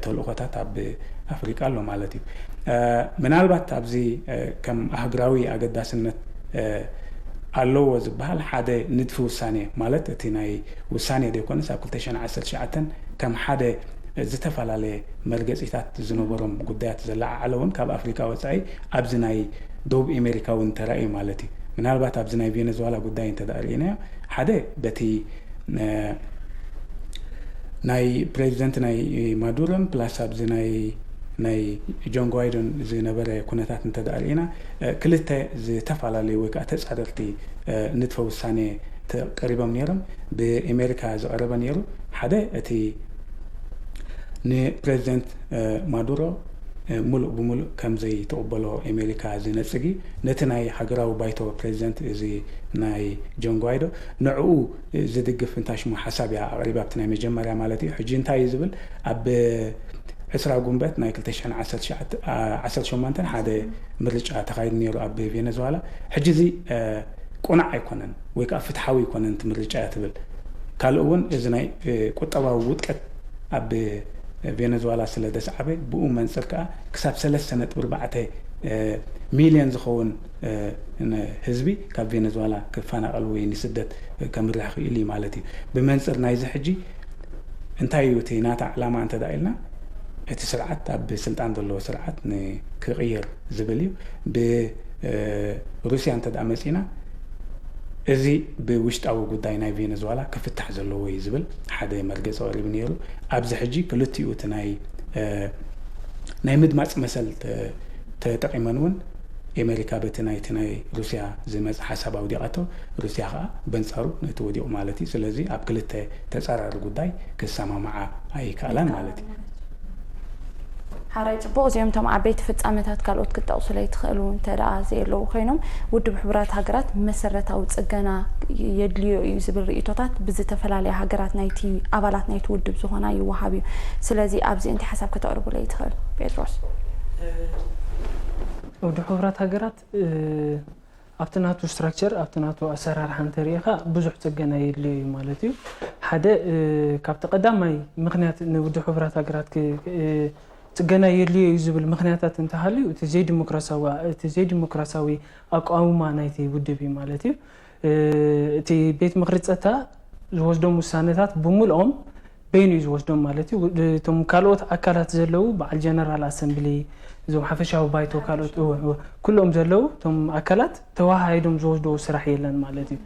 ተልእኾታት ኣብ ኣፍሪቃ ኣሎ ማለት እዩ። ምናልባት ኣብዚ ከም ኣህግራዊ ኣገዳስነት ኣለዎ ዝበሃል ሓደ ንድፊ ውሳኔ ማለት እቲ ናይ ውሳኔ ዘይኮነስ ኣብ ክልተ ሽሕን ዓሰርተ ትሽዓተን ከም ሓደ ዝተፈላለየ መርገጺታት ዝነበሮም ጉዳያት ዘለዓዓለ እውን ካብ ኣፍሪካ ወፃኢ ኣብዚ ናይ ደቡብ ኤሜሪካ እውን ተራእዩ ማለት እዩ። ምናልባት ኣብዚ ናይ ቬነዝዋላ ጉዳይ እንተ ደኣ ርኢናዮ ሓደ በቲ ናይ ፕሬዚደንት ናይ ማዱሮን ፕላስ ኣብዚ ናይ ናይ ጆን ጓይዶን ዝነበረ ኩነታት እንተ ደኣ ርኢና ክልተ ዝተፈላለዩ ወይ ከዓ ተፃረርቲ ንድፈ ውሳኔ ተቀሪቦም ነይሮም። ብኤሜሪካ ዝቀረበ ነይሩ ሓደ እቲ ንፕሬዚደንት ማዱሮ ሙሉእ ብሙሉእ ከም ዘይትቕበሎ ኤሜሪካ ዝነጽግ እዩ። ነቲ ናይ ሃገራዊ ባይቶ ፕሬዚደንት እዚ ናይ ጆን ጓይዶ ንዕኡ ዝድግፍ እንታይ ሽሙ ሓሳብ እያ ኣቕሪባ ኣብቲ ናይ መጀመርያ ማለት እዩ። ሕጂ እንታይ እዩ ዝብል ኣብ ዕስራ ጉንበት ናይ ክልተ ሽሕን ዓሰርተ ሸሞንተን ሓደ ምርጫ ተኻይዱ ነይሩ ኣብ ቬነዝዋላ። ሕጂ እዚ ቁናዕ ኣይኮነን ወይ ከዓ ፍትሓዊ ኣይኮነን እቲ ምርጫ እያ ትብል። ካልእ እውን እዚ ናይ ቁጠባዊ ውድቀት ኣብ ቬነዝዋላ ስለ ዘስዓበ ብኡ መንፅር ከዓ ክሳብ ሰለስተ ነጥቢ ኣርባዕተ ሚልዮን ዝኸውን ህዝቢ ካብ ቬነዝዋላ ክፈናቐል ወይ ንስደት ከምርሕ ክኢሉ እዩ ማለት እዩ። ብመንፅር ናይዚ ሕጂ እንታይ እዩ እቲ ናታ ዕላማ እንተ ደኣ ኢልና እቲ ስርዓት ኣብ ስልጣን ዘለዎ ስርዓት ንክቕየር ዝብል እዩ። ብሩስያ እንተ ደኣ መፂና እዚ ብውሽጣዊ ጉዳይ ናይ ቬነዝዋላ ክፍታሕ ዘለዎ እዩ ዝብል ሓደ መርገፂ ቀሪቡ ነይሩ። ኣብዚ ሕጂ ክልቲኡ እቲ ናይ ናይ ምድማፅ መሰል ተጠቂመን እውን ኤሜሪካ በቲ ናይቲ ናይ ሩስያ ዝመፀ ሓሳብ ኣውዲቓቶ፣ ሩስያ ከዓ በንፃሩ ነቲ ወዲቑ ማለት እዩ። ስለዚ ኣብ ክልተ ተፃራሪ ጉዳይ ክሰማማዓ ኣይከኣላን ማለት እዩ። ሓራይ ፅቡቕ። እዚኦም እቶም ዓበይቲ ፍፃመታት ካልኦት ክትጠቕሱለይ ትኽእሉ እንተ ደኣ ዘየለዉ ኮይኖም ውድብ ሕቡራት ሃገራት መሰረታዊ ፅገና የድልዮ እዩ ዝብል ርእቶታት ብዝተፈላለያ ሃገራት ናይቲ ኣባላት ናይቲ ውድብ ዝኾና ይወሃብ እዩ። ስለዚ ኣብዚ እንታይ ሓሳብ ከተቕርቡለይ ትኽእል ጴጥሮስ? ውድብ ሕቡራት ሃገራት ኣብቲ ናቱ ስትራክቸር ኣብቲ ናቱ ኣሰራርሓ እንተሪኢኻ ብዙሕ ፅገና የድልዮ እዩ ማለት እዩ። ሓደ ካብቲ ቀዳማይ ምኽንያት ንውድብ ሕቡራት ሃገራት ጽገና የድልዮ እዩ ዝብል ምኽንያታት እንተሃልዩ፣ እቲ ዘይዲሞክራሲያዊ ኣቃውማ ናይቲ ውድብ እዩ ማለት እዩ። እቲ ቤት ምኽሪ ጸጥታ ዝወስዶም ውሳነታት ብምልኦም በይኑ እዩ ዝወስዶም ማለት እዩ። እቶም ካልኦት ኣካላት ዘለዉ፣ በዓል ጀነራል ኣሰምብሊ፣ እዞም ሓፈሻዊ ባይቶ፣ ካልኦት ኩሎም ዘለዉ እቶም ኣካላት ተወሃሂዶም ዝወስድዎ ስራሕ የለን ማለት እዩ።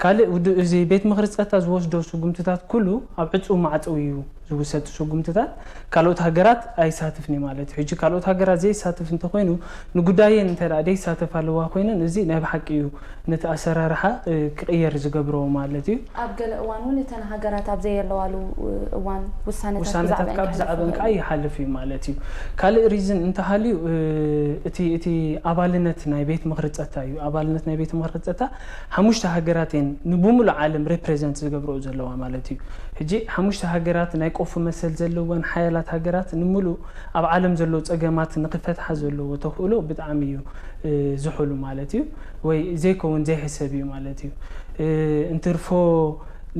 ካልእ እዚ ቤት ምኽሪ ጸጥታ ዝወስዶ ስጉምትታት ኩሉ ኣብ ዕጹው ማዕጸው እዩ ዝውሰድ ስጉምትታት። ካልኦት ሃገራት ኣይሳትፍን እዩ ማለት እዩ። ሕጂ ካልኦት ሃገራት ዘይሳትፍ እንተኮይኑ፣ ንጉዳየን እንተ ደኣ ዘይሳተፍ ኣለዋ ኮይነን፣ እዚ ናይ ብሓቂ እዩ ነቲ ኣሰራርሓ ክቕየር ዝገብሮ ማለት እዩ። ኣብ ገለ እዋን እውን እተን ሃገራት ኣብ ዘየለዋሉ እዋን ውሳነታት ውሳነታት ካብ ብዛዕበን ብዛዕበን ከዓ ይሓልፍ እዩ ማለት እዩ። ካልእ ሪዝን እንተሃልዩ እቲ እቲ ኣባልነት ናይ ቤት ምኽሪ ጸጥታ እዩ። ኣባልነት ናይ ቤት ምኽሪ ጸጥታ ሓሙሽተ ሃገራት እየን ንብምሉእ ዓለም ሪፕሬዘንት ዝገብረኦ ዘለዋ ማለት እዩ። ሕጂ ሓሙሽተ ሃገራት ናይ ቆፎ መሰል ዘለወን ሓያላት ሃገራት ንምሉእ ኣብ ዓለም ዘለዉ ጸገማት ንኽፈትሓ ዘለዎ ተኽእሎ ብጣዕሚ እዩ ዝሑሉ ማለት እዩ። ወይ ዘይከውን ዘይሕሰብ እዩ ማለት እዩ። እንትርፎ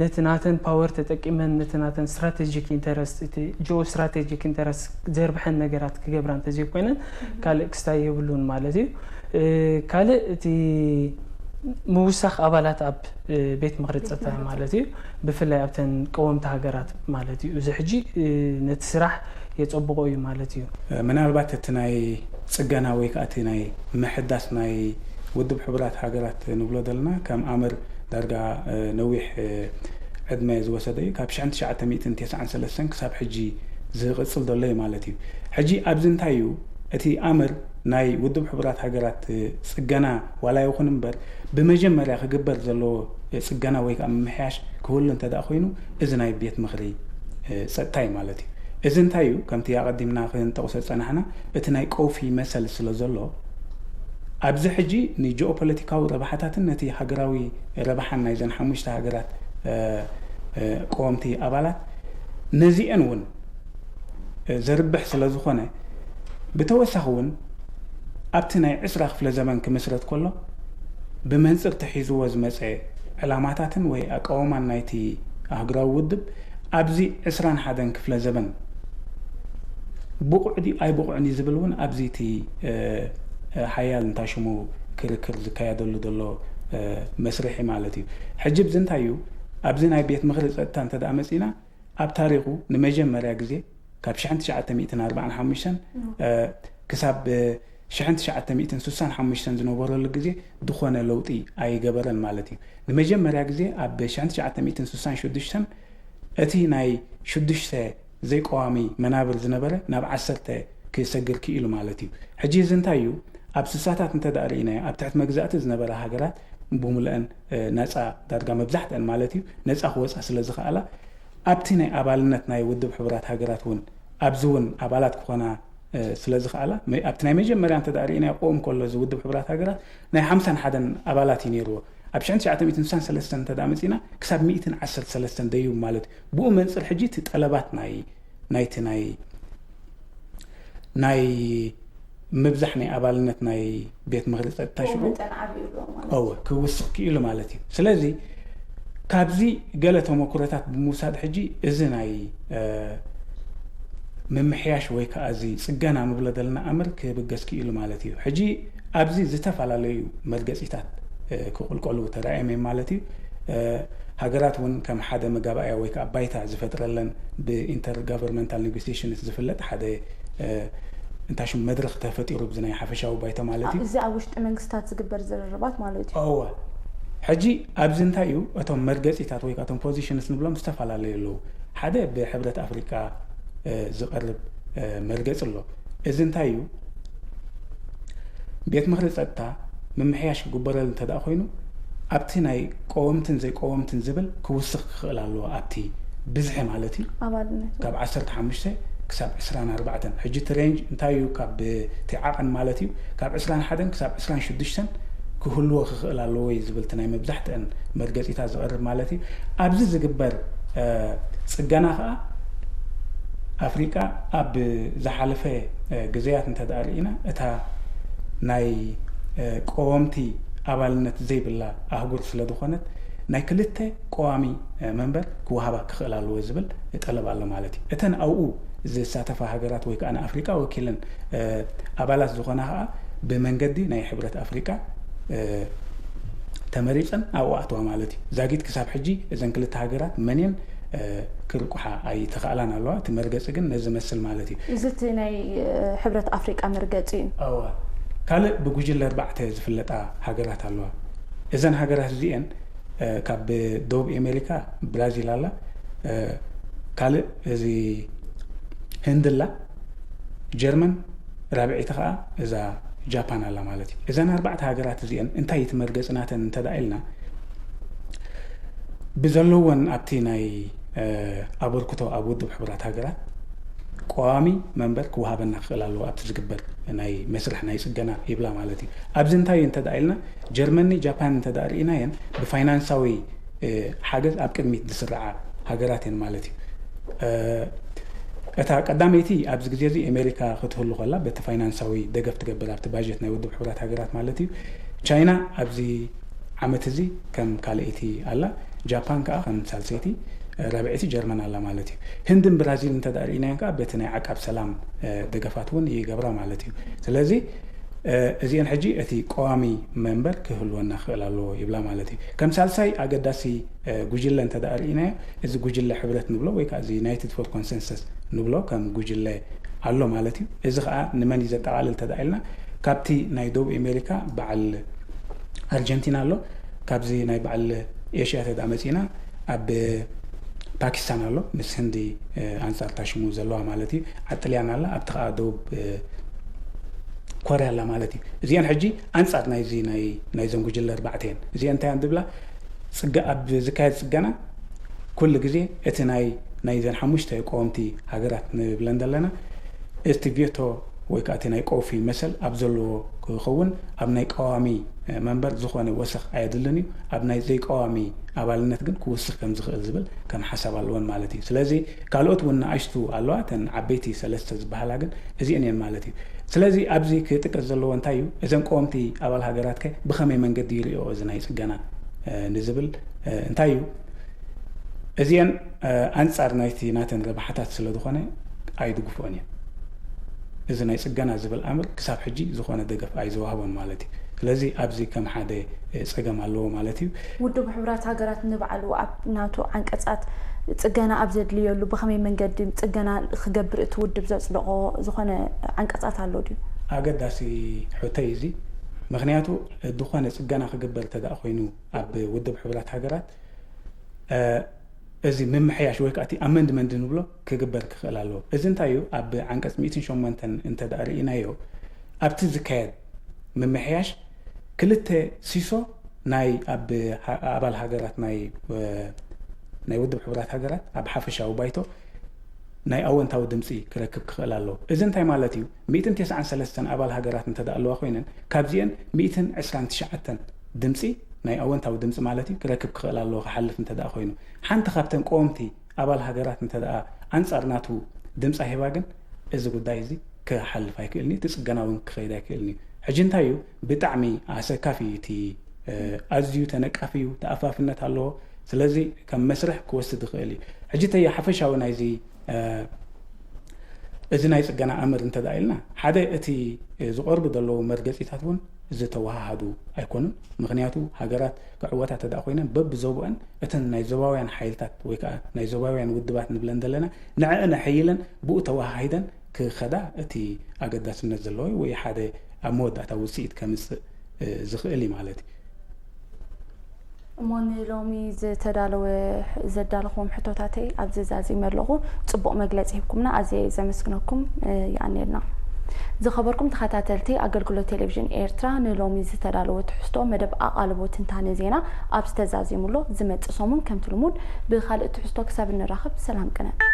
ነቲ ናተን ፓወር ተጠቂመን ነቲ ናተን ስትራቴጂክ ኢንተረስት፣ እቲ ጂኦ ስትራቴጂክ ኢንተረስት ዘርብሐን ነገራት ክገብራ እንተዘይኮይነን ካልእ ክስታይ የብሉን ማለት እዩ። ካልእ እቲ ምውሳኽ ኣባላት ኣብ ቤት ምኽሪ ጸጥታ ማለት እዩ። ብፍላይ ኣብተን ቀወምቲ ሃገራት ማለት እዩ። እዚ ሕጂ ነቲ ስራሕ የጸብቖ እዩ ማለት እዩ። ምናልባት እቲ ናይ ጽገና ወይ ከዓ እቲ ናይ ምሕዳስ ናይ ውድብ ሕቡራት ሃገራት ንብሎ ዘለና ከም ኣምር ዳርጋ ነዊሕ ዕድመ ዝወሰደ እዩ። ካብ ሽሕን ትሽዓተ ሚእትን ተስዓን ሰለስተን ክሳብ ሕጂ ዝቕጽል ዘሎ እዩ ማለት እዩ። ሕጂ ኣብዚ እንታይ እዩ እቲ ኣምር ናይ ውድብ ሕቡራት ሃገራት ጽገና ዋላ ይኹን እምበር ብመጀመርያ ክግበር ዘለዎ ጽገና ወይ ከዓ ምምሕያሽ ክህሉ እንተ ደኣ ኮይኑ እዚ ናይ ቤት ምኽሪ ጸጥታ እዩ ማለት እዩ። እዚ እንታይ እዩ? ከምቲ ኣቐዲምና ክንጠቕሶ ዝጸናሕና እቲ ናይ ቀውፊ መሰል ስለ ዘሎ ኣብዚ ሕጂ ንጂኦፖለቲካዊ ረብሓታትን ነቲ ሃገራዊ ረብሓን ናይዘን ሓሙሽተ ሃገራት ቀወምቲ ኣባላት ነዚአን እውን ዘርብሕ ስለ ዝኾነ ብተወሳኺ እውን ኣብቲ ናይ ዕስራ ክፍለ ዘመን ክምስረት ከሎ ብመንፅር ተሒዝዎ ዝመፀ ዕላማታትን ወይ ኣቃውማን ናይቲ ኣህጉራዊ ውድብ ኣብዚ ዕስራን ሓደን ክፍለ ዘበን ብቑዕ ድዩ ኣይብቑዕን እዩ ዝብል እውን ኣብዚ እቲ ሓያል እንታሽሙ ክርክር ዝካየደሉ ዘሎ መስርሒ ማለት እዩ። ሕጂ ብዚ እንታይ እዩ ኣብዚ ናይ ቤት ምኽሪ ፀጥታ እንተ ደኣ መፂና ኣብ ታሪኹ ንመጀመርያ ግዜ ካብ ሽሕን ትሽዓተ ሚእትን ኣርባዓን ሓሙሽተን ክሳብ ሽሕን ትሽዓተ ሚእትን ስሳን ሓሙሽተን ዝነበረሉ ግዜ ዝኾነ ለውጢ ኣይገበረን ማለት እዩ። ንመጀመርያ ግዜ ኣብ ሽሕን ትሽዓተ ሚእትን ስሳን ሽዱሽተን እቲ ናይ ሽዱሽተ ዘይቀዋሚ መናብር ዝነበረ ናብ ዓሰርተ ክሰግር ክኢሉ ማለት እዩ። ሕጂ እዚ እንታይ እዩ? ኣብ ስሳታት እንተ ደኣ ርኢናዮ ኣብ ትሕቲ መግዛእቲ ዝነበራ ሃገራት ብሙሉአን ናፃ ዳርጋ መብዛሕትአን ማለት እዩ ነፃ ክወፃ ስለ ዝኸኣላ ኣብቲ ናይ ኣባልነት ናይ ውድብ ሕቡራት ሃገራት እውን ኣብዚ እውን ኣባላት ክኾና ስለ ዝኸኣላ ኣብቲ ናይ መጀመርያ እንተ ርኢና ቆም ከሎ እዚ ውድብ ሕቡራት ሃገራት ናይ ሓምሳን ሓደን ኣባላት እዩ ነይርዎ። ኣብ ሽሕን ትሽዓተ ሚእትን ስሳን ሰለስተን እንተ መፂና ክሳብ ሚእትን ዓሰርተ ሰለስተን ደዩ ማለት እዩ። ብኡ መንፅር ሕጂ እቲ ጠለባት ናይ ናይቲ ናይ ናይ ምብዛሕ ናይ ኣባልነት ናይ ቤት ምኽሪ ፀጥታ ሽዑ እወ ክውስኽ ክኢሉ ማለት እዩ። ስለዚ ካብዚ ገለ ተመኩሮታት ብምውሳድ ሕጂ እዚ ናይ ምምሕያሽ ወይ ከዓ እዚ ፅገና ንብሎ ዘለና ኣምር ክብገስ ክኢሉ ማለት እዩ። ሕጂ ኣብዚ ዝተፈላለዩ መርገፂታት ክቕልቀሉ ተራእዮም እዮም ማለት እዩ። ሃገራት እውን ከም ሓደ መጋባእያ ወይ ከዓ ባይታ ዝፈጥረለን ብኢንተርጋቨርመንታል ኔጎሲሽንስ ዝፍለጥ ሓደ እንታይ ሽሙ መድረኽ ተፈጢሩ ብዚ ናይ ሓፈሻዊ ባይታ ማለት እዩ። እዚ ኣብ ውሽጢ መንግስታት ዝግበር ዝርርባት ማለት እዩ። እወ ሕጂ ኣብዚ እንታይ እዩ እቶም መርገፂታት ወይ ከዓ እቶም ፖዚሽንስ ንብሎም ዝተፈላለዩ ኣለዉ። ሓደ ብሕብረት ኣፍሪቃ ዝቐርብ መርገፂ ኣሎ። እዚ እንታይ እዩ? ቤት ምኽሪ ፀጥታ ምምሕያሽ ክግበረሉ እንተ ደኣ ኮይኑ ኣብቲ ናይ ቀወምትን ዘይቀወምትን ዝብል ክውስኽ ክኽእል ኣለዎ። ኣብቲ ብዝሒ ማለት እዩ ኣባልነት ካብ ዓሰርተ ሓሙሽተ ክሳብ ዕስራን ኣርባዕተን ሕጂ እቲ ሬንጅ እንታይ እዩ? ካብ እቲ ዓቐን ማለት እዩ ካብ ዕስራን ሓደን ክሳብ ዕስራን ሽዱሽተን ክህልዎ ክኽእል ኣለዎ እዩ ዝብል እቲ ናይ መብዛሕትአን መርገፂታት ዝቐርብ ማለት እዩ። ኣብዚ ዝግበር ፅገና ከዓ ኣፍሪቃ ኣብ ዝሓለፈ ግዜያት እንተ ደኣ ርኢና እታ ናይ ቀወምቲ ኣባልነት ዘይብላ ኣህጉር ስለ ዝኾነት ናይ ክልተ ቀዋሚ መንበር ክወሃባ ክኽእል ኣለዎ ዝብል ጠለብ ኣሎ ማለት እዩ። እተን ኣብኡ ዝሳተፋ ሃገራት ወይ ከዓ ንኣፍሪቃ ወኪለን ኣባላት ዝኾና ከዓ ብመንገዲ ናይ ሕብረት ኣፍሪቃ ተመሪፀን ኣብኡ ኣትዋ ማለት እዩ። ዛጊት ክሳብ ሕጂ እዘን ክልተ ሃገራት መን እየን ክርቁሓ ኣይተኽኣላን ኣለዋ። እቲ መርገፂ ግን ነዚ መስል ማለት እዩ። እዚ እቲ ናይ ሕብረት ኣፍሪቃ መርገፂ እዩ። ካልእ ብጉጅለ ኣርባዕተ ዝፍለጣ ሃገራት ኣለዋ። እዘን ሃገራት እዚአን ካብ ደቡብ ኣሜሪካ ብራዚል ኣላ፣ ካልእ እዚ ህንድ ኣላ፣ ጀርመን፣ ራብዐይቲ ከዓ እዛ ጃፓን ኣላ ማለት እዩ። እዘን ኣርባዕተ ሃገራት እዚአን እንታይ እቲ መርገፂ ናተን እንተደኣ ኢልና ብዘለወን ኣብቲ ናይ ኣበርክቶ ኣብ ውድብ ሕቡራት ሃገራት ቀዋሚ መንበር ክወሃበና ክኽእል ኣለዎ ኣብቲ ዝግበር ናይ መስርሕ ናይ ፅገና ይብላ ማለት እዩ። ኣብዚ እንታይ እዩ እንተደኣ ኢልና ጀርመኒ ጃፓን እንተደኣ ርኢናየን ብፋይናንሳዊ ሓገዝ ኣብ ቅድሚት ዝስርዓ ሃገራት እየን ማለት እዩ። እታ ቀዳመይቲ ኣብዚ ግዜ እዚ ኣሜሪካ ክትህሉ ከላ በቲ ፋይናንሳዊ ደገፍ ትገብር ኣብቲ ባጀት ናይ ውድብ ሕቡራት ሃገራት ማለት እዩ። ቻይና ኣብዚ ዓመት እዚ ከም ካልኣይቲ ኣላ፣ ጃፓን ከዓ ከም ሳልሰይቲ፣ ራብዐይቲ ጀርመን ኣላ ማለት እዩ። ህንድን ብራዚል እንተደኣ ርኢናየን ከዓ በቲ ናይ ዓቃብ ሰላም ደገፋት እውን ይገብራ ማለት እዩ። ስለዚ እዚአን ሕጂ እቲ ቀዋሚ መንበር ክህልወና ክኽእል ኣለዎ ይብላ ማለት እዩ። ከም ሳልሳይ ኣገዳሲ ጉጅለ እንተደኣ ርኢናዮ፣ እዚ ጉጅለ ሕብረት ንብሎ ወይ ከዓ እዚ ዩናይትድ ፎር ኮንሰንሰስ ንብሎ ከም ጉጅለ ኣሎ ማለት እዩ። እዚ ከዓ ንመን እዩ ዘጠቓልል እንተደኣ ኢልና ካብቲ ናይ ደቡብ ኣሜሪካ በዓል ኣርጀንቲና ኣሎ፣ ካብዚ ናይ በዓል ኤሽያ ተደኣ መፂና ኣብ ፓኪስታን ኣሎ፣ ምስ ህንዲ ኣንፃር ታሽሙ ዘለዋ ማለት እዩ። ዓጥልያን ኣላ፣ ኣብቲ ከዓ ደቡብ ኮርያ ኣላ ማለት እዩ። እዚአን ሕጂ ኣንፃር ናይዚ ናይዞም ጉጅለ ኣርባዕተ እየን። እዚአን እንታይ እየን ዝብላ? ኣብ ዝካየድ ፅገና ኩሉ ግዜ እቲ ናይ ናይዘን ሓሙሽተ ቀወምቲ ሃገራት ንብለን ዘለና እቲ ቬቶ ወይ ከዓ እቲ ናይ ቀውፊ መሰል ኣብ ዘለዎ ክኸውን ኣብ ናይ ቀዋሚ መንበር ዝኾነ ወሰኽ ኣየድልን እዩ። ኣብ ናይ ዘይቀዋሚ ኣባልነት ግን ክውስኽ ከም ዝኽእል ዝብል ከም ሓሳብ ኣለወን ማለት እዩ። ስለዚ ካልኦት እውን ንኣሽቱ ኣለዋ፣ እተን ዓበይቲ ሰለስተ ዝበሃላ ግን እዚአን እየን ማለት እዩ። ስለዚ ኣብዚ ክጥቀስ ዘለዎ እንታይ እዩ? እዘን ቀወምቲ ኣባል ሃገራት ከ ብኸመይ መንገዲ ይርእዮ እዚ ናይ ፅገና ንዝብል እንታይ እዩ? እዚአን ኣንፃር ናይቲ ናተን ረብሓታት ስለ ዝኾነ ኣይድግፍኦን እየን። እዚ ናይ ፅገና ዝብል ኣምር ክሳብ ሕጂ ዝኾነ ደገፍ ኣይዘዋህቦን ማለት እዩ። ስለዚ ኣብዚ ከም ሓደ ፀገም ኣለዎ ማለት እዩ። ውድብ ሕቡራት ሃገራት ንባዕሉ ኣብ ናቱ ዓንቀፃት ፅገና ኣብ ዘድልየሉ ብኸመይ መንገዲ ፅገና ክገብር እቲ ውድብ ዘፅደቖ ዝኾነ ዓንቀፃት ኣሎ ድዩ? ኣገዳሲ ሕቶይ እዚ። ምኽንያቱ ዝኾነ ፅገና ክግበር እንተደኣ ኮይኑ ኣብ ውድብ ሕቡራት ሃገራት እዚ ምምሕያሽ ወይ ከዓ እቲ ኣመንድመንት ንብሎ ክግበር ክኽእል ኣለዎ። እዚ እንታይ እዩ? ኣብ ዓንቀፅ ሚእትን ሸሞንተን እንተደኣ ርኢናዮ ኣብቲ ዝካየድ ምምሕያሽ ክልተ ሲሶ ናይ ኣብ ኣባል ሃገራት ናይ ናይ ውድብ ሕቡራት ሃገራት ኣብ ሓፈሻዊ ባይቶ ናይ ኣወንታዊ ድምፂ ክረክብ ክኽእል ኣለዎ። እዚ እንታይ ማለት እዩ? ሚእትን ተስዓን ሰለስተን ኣባል ሃገራት እንተደኣ ኣለዋ ኮይነን ካብዚአን ሚእትን ዕስራን ትሽዓተን ድምፂ ናይ ኣወንታዊ ድምፂ ማለት እዩ ክረክብ ክኽእል ኣለዎ ክሓልፍ እንተደኣ ኮይኑ። ሓንቲ ካብተን ቀወምቲ ኣባል ሃገራት እንተደኣ ኣንፃር ናቱ ድምፃ ሂባ ግን እዚ ጉዳይ እዚ ክሓልፍ ኣይክእልን እዩ፣ እቲ ፅገና እውን ክኸይድ ኣይክእልን እዩ። ሕጂ እንታይ እዩ ብጣዕሚ ኣሰካፊ እዩ እቲ ኣዝዩ ተነቃፊ እዩ፣ ተኣፋፍነት ኣለዎ። ስለዚ ከም መስርሕ ክወስድ ይኽእል እዩ። ሕጂ ተየ ሓፈሻዊ ናይዚ እዚ ናይ ፅገና ኣምር እንተደኣ ኢልና ሓደ እቲ ዝቐርቡ ዘለዉ መርገፂታት እውን ዝተወሃሃዱ ኣይኮኑን። ምክንያቱ ሃገራት ክዕወታ ተደኣ ኮይነን በብዞብአን እተን ናይ ዞባውያን ሓይልታት ወይ ከዓ ናይ ዞባውያን ውድባት ንብለን ዘለና ንዕአን ኣሐይለን ብኡ ተወሃሂደን ክኸዳ እቲ ኣገዳስነት ዘለዎ ወይ ሓደ ኣብ መወዳእታ ውፅኢት ከምፅእ ዝኽእል እዩ ማለት እዩ። እሞ ንሎሚ ዝተዳለወ ዘዳለኹዎም ሕቶታተይ ኣብዚ ዛዚመ ኣለኹ። ፅቡቕ መግለፂ ሂብኩምና፣ ኣዝየ ዘመስግነኩም። የቐንየልና። ዝኸበርኩም ተኸታተልቲ ኣገልግሎት ቴሌቪዥን ኤርትራ፣ ንሎሚ ዝተዳለወ ትሕዝቶ መደብ ኣቓልቦ ትንታነ ዜና ኣብዚ ተዛዚሙ ኣሎ። ዝመጽእ ሰሙን ከምቲ ልሙድ ብኻልእ ትሕዝቶ ክሳብ እንራኸብ ሰላም ቅነ።